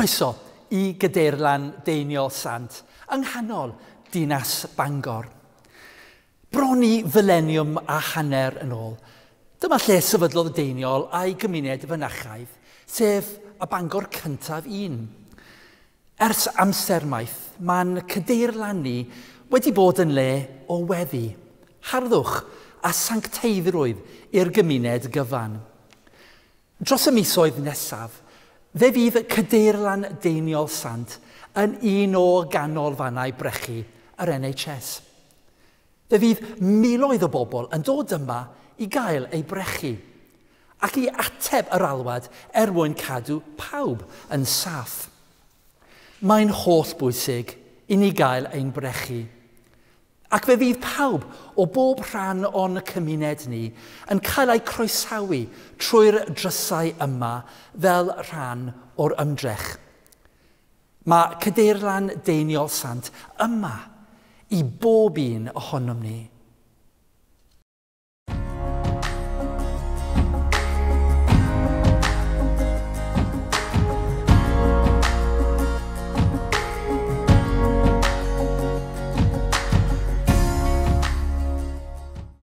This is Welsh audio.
Croeso i Gadeirlan Deiniol Sant yng nghanol dinas Bangor. Bron i fileniwm a hanner yn ôl, dyma lle sefydlodd Deiniol a'i gymuned fynachaidd, sef y Bangor cyntaf un. Ers amser maith, mae'n cadeirlan ni wedi bod yn le o weddi, harddwch a sancteiddrwydd i'r gymuned gyfan. Dros y misoedd nesaf, fe fydd Cadeirlan Deiniol Sant yn un o ganolfannau brechu yr NHS. Fe fydd miloedd o bobl yn dod yma i gael eu brechu ac i ateb yr alwad er mwyn cadw pawb yn saff. Mae'n holl bwysig i ni gael ein brechu. Ac fe fydd pawb o bob rhan o'n cymuned ni yn cael eu croesawu trwy'r drysau yma fel rhan o'r ymdrech. Mae Cadeirlan Deiniol Sant yma i bob un ohonom ni.